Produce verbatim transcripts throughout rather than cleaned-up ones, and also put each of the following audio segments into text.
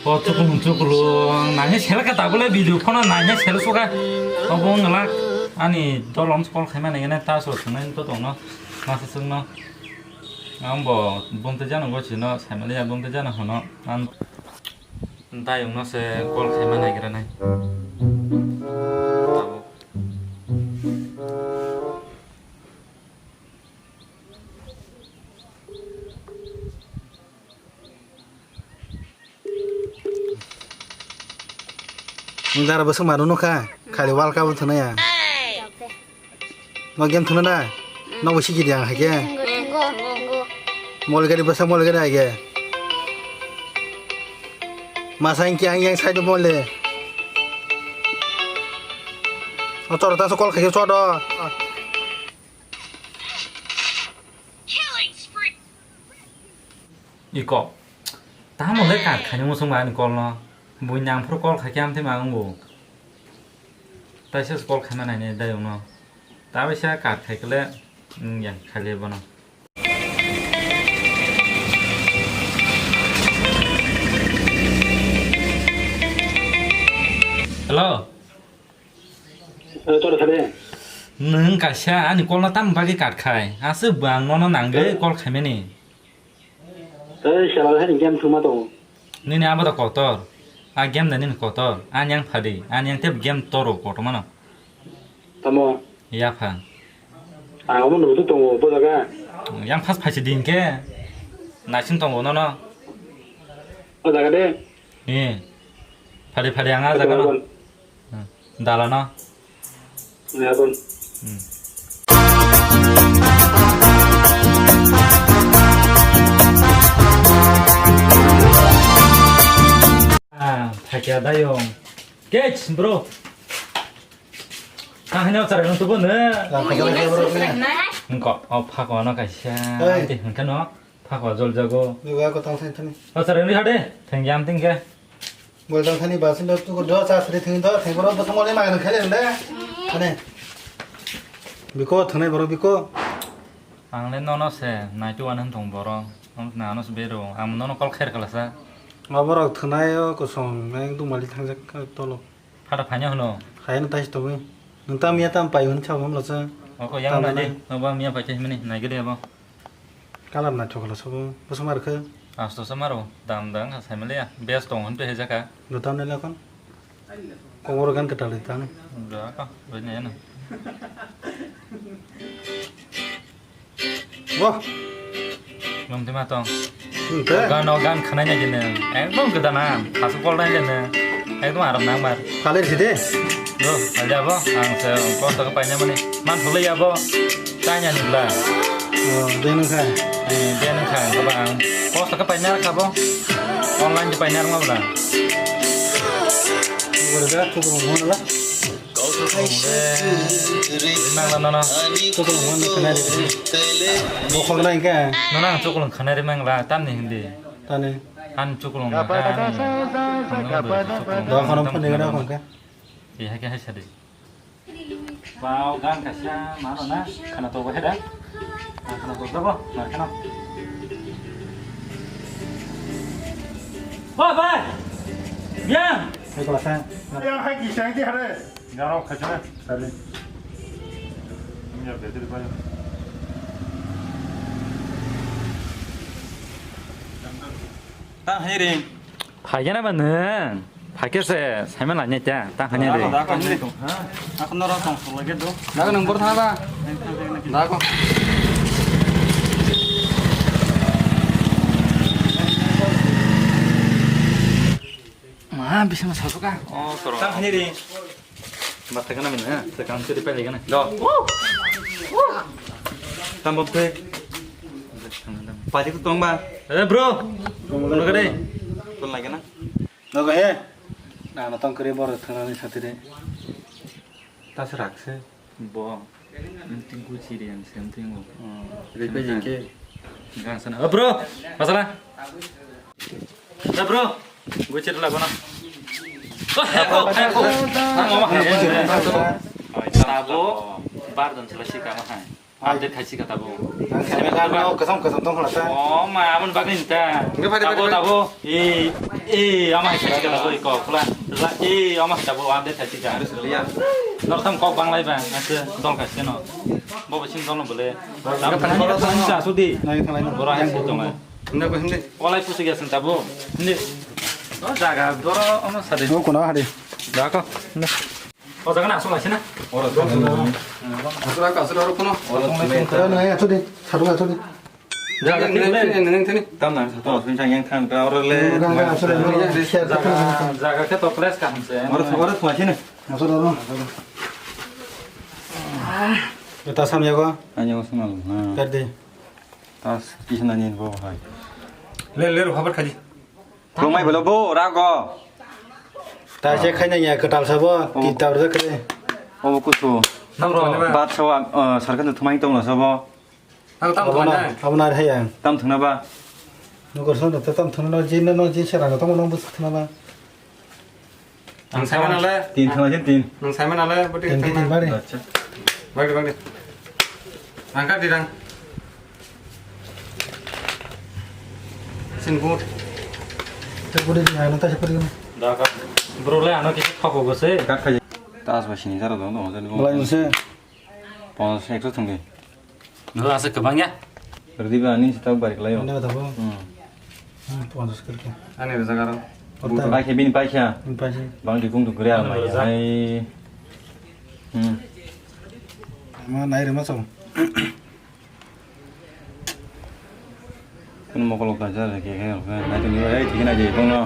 O chukulung chukulung, nanghe selka tabole video phone nanghe sel suka. Obo ngelak ani dolom call khaima nangene ta so thunai to tongno. Masa sungno. Ambo bumte jano go chino, saimaliya bumte jano hono. An dayungno se call khaima naigira nai. Tabuk. Nwng dara bwswk mano nukha, khali World Cup thwna ya. No game thwna da? No bo sikidi ang haikhe. Mol gari bwsa mol gari haikhe. Masa hingke ang yang side mole. O choro ta so call khaikhe choro. Iko. Tamo le kat khaini musung ba ani call no. Buini ang phuru call khaikhe amtwi ma wngo. Taisa call khaima naini dayung no. Tabaisa kat khaikhe le wng ya khali bono. Hello. Eh, choro sade. Nwng kaisa ani call no tamo bagwi kat khai? Aswk bo ang nono nangwi call khaimani. Tei sela hai game thuma tongo. Nini abo da kotor. A game da nini kotor. Ani yang phadi. Ani yang tep game toro kotor mano. Tamo. Yapha. Ang abo nudu tongo bo jaga. Yang phas phaisi din ke. Naising tongo nono. O jaga de. Eh. Phadi phadi ang a jaga no. Dalano. Yakon. Ah, thakya dayong. Kech, bro. Ah, hino chara nang tubo ne. Engko, o phako ano kaisa. Hey. Ante hingkano. Phako jol jago. Yoga ko tang thani thani. O sir, ini hade. Thengya am tingke. Bol tang thani basin do tu do cha sri thani do theng boro bosong ole magan khale le. Thani. Biko thani boro biko. Ang le nono se naitu an hwn thong boro. Ang na ano se bero. Ang nono call kher kala sa. Oborok thwnai o kosong ekdum mali thangjak tolo. Phata phaina hwno. Phaina taisi tongwi. Nwng tam ya tam pai hwn chao hamla cha. Oko yang tam nai de. Nai. Obo miya pai chai mani nai gede abo. Kalar na chokla sobo. Boso mar khe. Asto sa maro. Dam dang sa mali ya. Best tong hwn pe hejaka. Do tam nai lakon. Kobor gan ketal de tan. Da ka. Bini ya na. Wah. Nong tima tong. Hingke? Gan o gan khanai nai gini. Ekdom kedana. Hasu kol nai gini. Ekdom aram nang mar. Palir sidi. Bro, aja bo. Ang se kosto ke paina mani. Man thulai ya bo. Tanya ni bla. Oh, de nang kha. Eh, de nang kha. Ko ba ang. Kosto ke paina kha bo. Online di paina ma bla. Bro, da, tu ko mo la. Mangla nono. Chukulung mano khanai ri. Bokhok nai khe. Nono ang chukulung khanai ri mangla, tamni hindi. Tani. An chukulung na kha. Dokhano phone gana phone khe. Ye hai khe hai sadi. Pao gan kaisa mano na, khana to bo heda. Khana to bo, na khana. Bye bye. Yang. Hai kala sa. Yang hai kisa di hare. Garok khacha, sali. Ini ya, betul banyak. Tang hai ring. Phaikhe na ba nwng? Phaikhe se, saiman lainai ta, tang hai ring. Da ko, da ko, ha? Ako nora tong, lage do. Da ko nang bor thana ba? Da ko. Ma, bising ma sasu ka. Oh, sorry. Tang hani ri. Mata kana min ha, te kam churi pai kana. Do. Tam bok te. Pati tu tong ba. Eh, bro. Tong lagi na. Logo he. Na, na tong kere bor thana ni satire. Tas rakse. Bo, tingku chiri yang sem tingku. Hmm. Repe jingke. Gang sana. Oh, bro, masalah. Eh, bro, gue cerita lagu na. Oh, heko, heko. Tabo, bar dan selesai kama hai. Update khai sika tabo. Ang khe mega no kasam kasam tong khna ta. Oh, ma, aboni bagwi ta. Nge phai, phai, tabo, phai. Tabo. Eh, eh, ama hai sika tabo, iko, khula. La, eh, ama hai tabo, update khai sika. Northam kok banglai ba, ase, dol khai sino. Bobo sim dol no bole. Nge phai, phai, phai. Sa sudi. Nai, thanglai no. Bora hai si tonga. Hindi ko hindi. Olai pusi ga sing tabo. Hindi. Oh, jaga, doro, ono sade. Oh, kono hari. Jaga. Hindi. O jaga na aswk laisina. Oro aswk, aswk, aswk, oro kuno. Oro aswk, aswk, aswk, aswk. Jaga nang, nang, nang, nang, nang. Tam nang, sato aswk, yang thang, oro le. Jaga, jaga khe to place kaham se. Oro, oro aswk laisina. Aswk, oro. Eta sam yago. Ani aswk mal. Kar de. Tas kisa nani bo hai. Le, le, ro, habar khaji. Thumai bolo bo rago. Ta se khaina ya kwtal sabo, oh. Ti tabra kre. Obo kusu. Nang ro. Bat sawa, ah, sarkan thumai tong la sabo. Ang tam thumai na. Abo na haya. Tam thuna ba. Nokor son ta tam thuna no jin no jin sera no tamo no bus thuna ba. Ang sai mana le? Tin thuna jin tin. Ang sai mana le? Boti tin, tin, tin, bari. Acha. Bari, bari. Angkat di dang. Sin gut. Te budi di ano ta se puri. Da ka. Bro le ano kisi khoko gose. Kat khaji. Tas ba sini jaro dong dong jani. Belai mose. Pons ekso thungdi. Nolo asa kwbang ya. Rwdi ba ani sitak bari kwlai o. Ano da bo. Hmm. Hmm, pons kir ke. Ani rwjak aro. Bai khe bini paikha. Bini paikha. Bang di kung tu gre ano mai. Ano rwjak. Hai. Hmm. Ma nai rema so. Kuno mokol kaisa ke ke ke nai tini bai thik nai je bongno.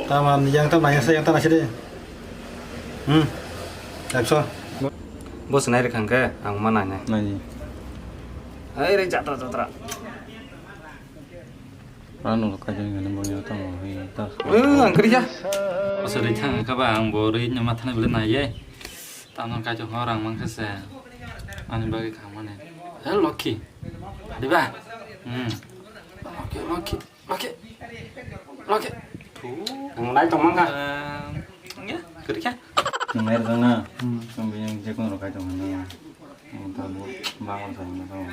Tama yang tam nai sa yang tam nai sidi. Hmm. Ekso. Bo se nai rwkha hwnkhe ang ma nai nai. Nai. Ai re jatra jatra. Ano kaisa ni bongni tamo hi ta. Eh, ang kri ja. Asa ri thang kha ba ang bo ri ni ma thani bole nai ye. Tamo kaisa hor ang mang kha se. Ani bagwi kha mani. He Lokhi. Diba? Hmm. Lokhi, Lokhi, Lokhi. Lokhi. Thu. Ang nai tong mang kha. Eh, ya, kri kha. Nai tong na. Hmm. Tong bi yang je kun ro kai tong na. Ang ta bo ba ngon tong na tong.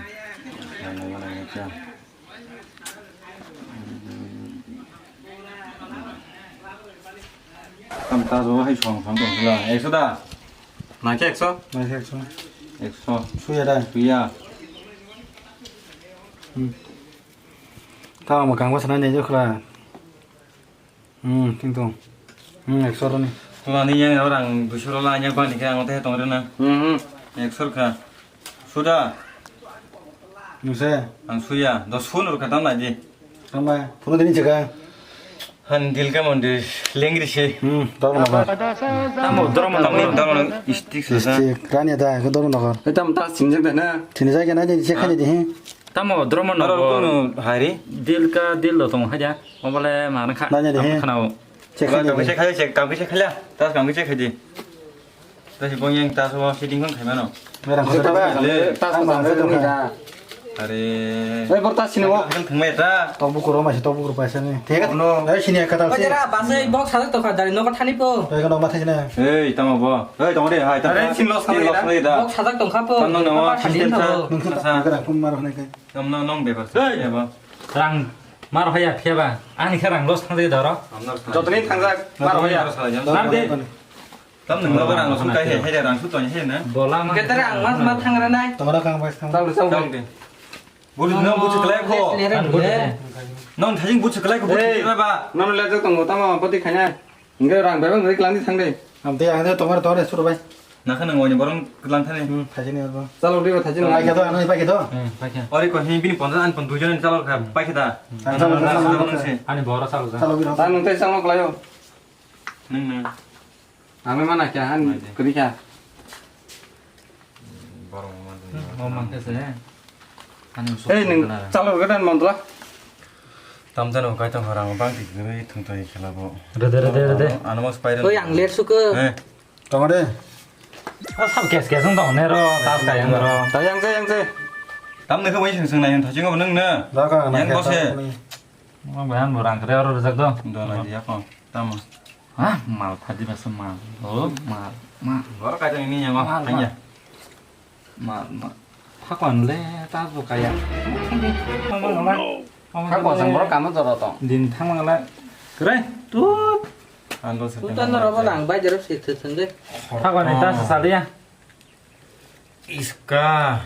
Nai nai nai cha. Tam ta jo hai song song tong sila. Ekso da? Nai khe ekso? Nai khe ekso. Ekso. Suya da? Suya. Hmm. Ta mo kang basa nai jo khla. Hmm, ting tong. Hmm, ekso roni. Khla ni yang orang duiso rola yang bani khe ang teh tong rena. Hmm, hmm. Ekso kha. Suda. Nuse. Ang suya, dos phone rw khatam nai di. Tama, phone dini jaga. Han dil ka mon de lengri se. Hmm, dormo nagar. Tamo dormo nagar. Tamo dormo nagar. Istik se. Istik, rani da, ke dormo nagar. Etam ta sinjak da na. Sini jaga na, je se khani de he. Tamo dormo nagar. Aro kono hari. Dil ka dil do tong haja. Obole mana kha. Nanya de he. Khana o. Check khai di. Kamu check khai, check, kamu check khai la. Tas kamu check khai di. Tas bong yang tas wa fitting kan khai mano. Merang kota ba. Le, tas ma sa tong kha. Are. Oi, bor tas sini wo. Kan thang mai ta. Tok buku ro ma si tok buku ro paisa ni. Thik ase? No. Ai sini kata si. Oi, jara, bas ei box sajak tong kha, dari no ka thani po. Oi, kono ma thai sini. Ei, tamo bo. Ei, tamo de, hai, tamo. Are, sin loss khai da. Box sajak tong kha po. Tam no, no, thani sin po. Nung sa. Nung sa. Nung sa. Nung sa. Nung sa. Nung sa. Nung sa. Rang ma rw haya phiya ba, ani khe rang loss thang jai doro. Jotoni thangjak, ma rw haya. Nar de. Tam nung logo rang loss kai he, he rang su toni he na. Bola ma. Ketere ang mas ma thang ra nai. Tora kang bai thang. Chal, chal. Budi no buchi klai kho. Nong thajing buchi klai kho, buchi klai ba. Nono le jok tongo, tamo poti khaina. Hingke rang bebak rik lani thang de. Am tei ang tei tomar tomar suru bai. Nakha nang wani borong lang thani. Hmm, thaisini abo. Chalo de thaisini. Pai khe to, ano pai khe to. Hmm, pai khe. Ori ko hi bini pondra an pon duijon chalo kha pai khe da. Ang chalo, chalo, chalo. Ani bora chalo ja. Chalo bini. Ta nung tei chalo klayo. Nung nung. Ang mana kya han kri kya. Borong ma. Hmm, o man khe se. Ani usuk. Hei, nung chalo gadan mandla. Tamjano kaitor horang bang tik gurui thung thung khela bo. Rede, rede, rede. Ano mas pai. Oi, ang let suka. Eh. Tong de. Ah, sam kes kes tong ne ro, tas ka yang ro. Ta yang se, yang se. Tam ne khamai sing sing na yang thajing bo nang na. Da ka na. Yang bo se. Mo bayan bo rang kre ro rejak do. Do na dia ko. Tam. Ha, mal thadi basa mal. Oh, mal, mal. Bor ka jang ini yang mal, hanya. Mal, mal. Thakwan le ta bo kaya. Thakwan sang borok kamo jora tong. Din thangmang le. Kre. Tut. Ando se. Tut ano robo nang bai jero se thut thung de. Thakwan ni ta sa saliya. Iska.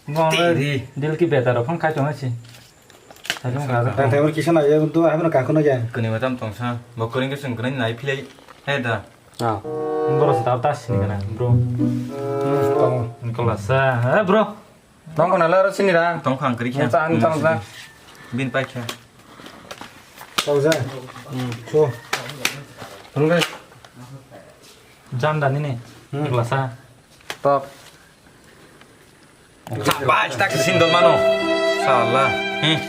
Tiri. Dil ki beta ro phone khai tong si. Tang tang kisa na ya tu apa na kakuna ya. Kuni matam tong sa. Bo kering ke sung kering nai philai. Hai da. Ah. Boro se ta ta sini kana, bro. Tong. Nikolasa. Eh, bro. Tong kana la ro sini ra. Tong khang kri kya. Tong sa, tong sa. Bin pai kya. Tong sa. Hmm. So. Tong dai. Jam da ni ne. Hmm. Nikolasa. Top. Bai tak sindol mano. Sala. Hmm.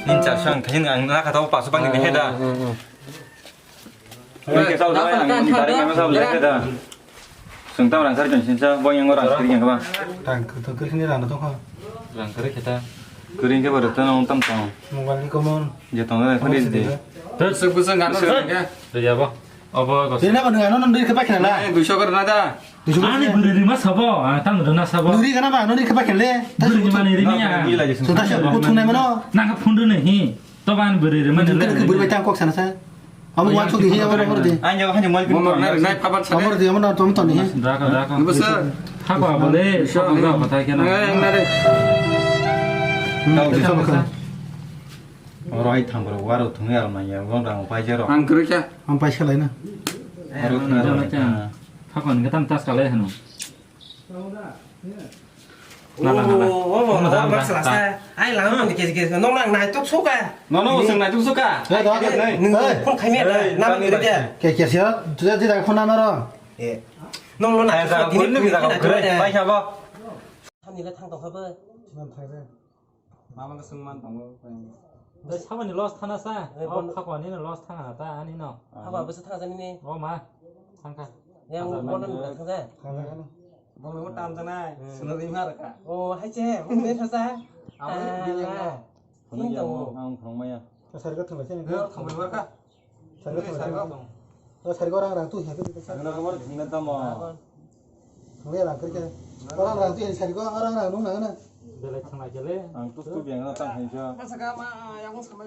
Nin char sang thain ang na kata pa su bang ni he da. Hmm, hmm, hmm. Ini kita udah yang dari kami tahu lihat da. Sung tam rang sar kan sinsa boy yang orang sering yang apa? Tang kau kau sini rana tu kau. Rang kari kita. Kering ke baru tu nong tam tong. Mobile ni komon. Dia tong dah kau di. Terus sebut sen kan. Dia apa? Apa kau? Dia apa dengan nong dia kepak kena lah. Eh, dua ratus kena dah. Ani bwrwi rima sabo, ah, tang rwna sabo. Nuri gana ba, nuri khe ba khenle. Bwrwi rima ni rimi ya. Sota se buthung nai mano. Nang phone rwna hi. To ban bwrwi rima ni le. Khe bwrwi bai tang kok sana sa. Amo wan chok di hi, amo amo di. Ang jaga hanya mal. Mo mo nai nai phaban sa. Amo di, amo na tom tom hi. Daka daka. Nubasa. Hako abole, hako ga kotha kena. Ngai ang nare. Tau di. Oro hai thang bro, waro thung ya ma ya, wang rang pai jero. Ang kru kya? Ang pai salai na. Oro thung ya. Hakon khe tam tas kalai hano. Nala, nala. Oh, oh, oh, oh, maksala sa. Ai, lang ni kesi kesi. Nong nang nai tuk suka. No, no, sing nai tuk suka. Hei, dah, dah. Nung phone khai me da. Nam ni dia. Ke ke sia, tu dia dia phone na ro. Eh. Nong nong nai tuk suka. Pai sabo. Thani le thang tong kha bo. Thang thang. Mama khe swngman tongo. Bai saboni loss thana sa. Eh, oh, bon. Thakwani no loss thana ta ani no. Haba bwsa thang jani ni. Oh ma. Thangkha. Yang bon thang ja. Thang ja. Bong no tam jana. Hmm. Sino ri mar ka. Oh, hai che, bong ne thasa. Amo ni bini. Phunuk ya mo, ang phunuk maya. Sari ko thang se ni. Thang mar ka. Sari ko, sari ko. Sari ko rang rang tu ya. Sari ko mar thina tamo. Nang ya rang kri ke. Rang rang tu ya sari ko rang rang nung nang na. Belai thang lai kele. Ang tu tu biang na tang hai ja. Ka saka ma yang sama.